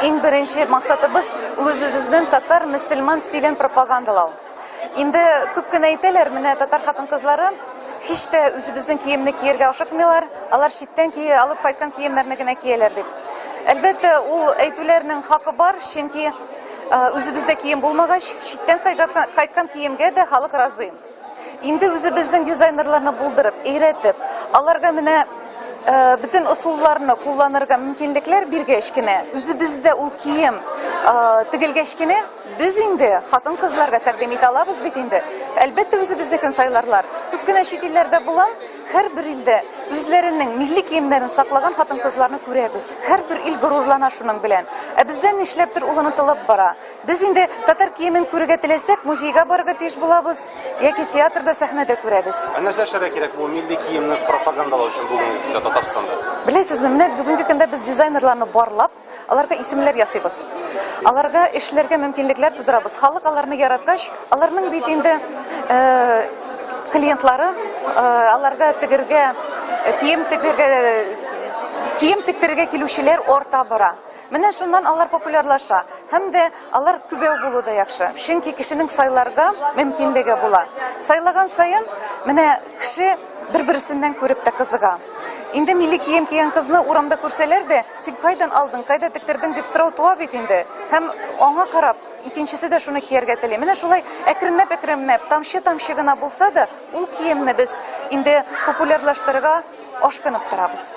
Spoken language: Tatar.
Иң беренче максатыбыз ул үзебезнең татар мөселман стилен пропагандалау. Инде күп кенә әйтәләр, менә татар хатын-кызлары һич тә үзебезнең киемне кияргә ашыкмыйлар, алар читтән кия алып кайткан киемнәрне генә кияләр дип. Әлбәттә, ул әйтүләрнең хакы бар, чөнки үзебездә кием булмагач, читтән кайткан киемгә дә халык разый. Инде үзебезнең дизайнерларны булдырып, өйрәтеп, аларга менә э, бөтен ысулларны кулланырга мөмкинлекләр биргәч кенә, үзебездә ул кием э, тегелгәч кенә, без инде хатын-кызларга тәкъдим итә алабыз бит инде. Әлбәттә, үзебезнекен сайларлар. Күп кенә чит илләрдә булам, һәрбер илдә үзләренең милли киемнәрен саклаган хатын-кызларны күрәбез. Һәрбер ил горурлана шуның белән. Ә бездә нишләптер ул онытылып бара. Без инде татар киемен күрергә теләсәк, музейга барырга тиеш булабыз яки театрда, сәхнәдә күрәбез. Ә нәрсә эшләргә кирәк бу милли киемне пропагандалау өчен бүгенге көндә Татарстанда? Беләсезме, менә бүгенге көндә без дизайнерларны барлап, аларга исемнәр ясыйбыз. Аларга эшләргә мөмкинлекләр тудырабыз. Халык аларны яраткач, аларның бит инде э, клиентлары э, аларга тегергә, кием тегергә, кием тектерергә килүчеләр арта бара. Менә шуннан алар популярлаша. Һәм дә алар күбәү булу да яхшы. Чөнки кешенең сайларга мөмкинлеге була. Сайлаган саен менә кеше бер-берсеннән күреп тә кызыга. Инде милли кием кигән кызны урамда күрсәләр дә, син кайдан алдың, кайда тектердең дип сорау туа бит инде. Һәм аңа карап, икенчесе дә шуны кияргә тели. Менә шулай әкренләп-әкренләп, тамчы-тамчы гына булса да, ул киемне без инде популярлаштырырга ашкынып торабыз.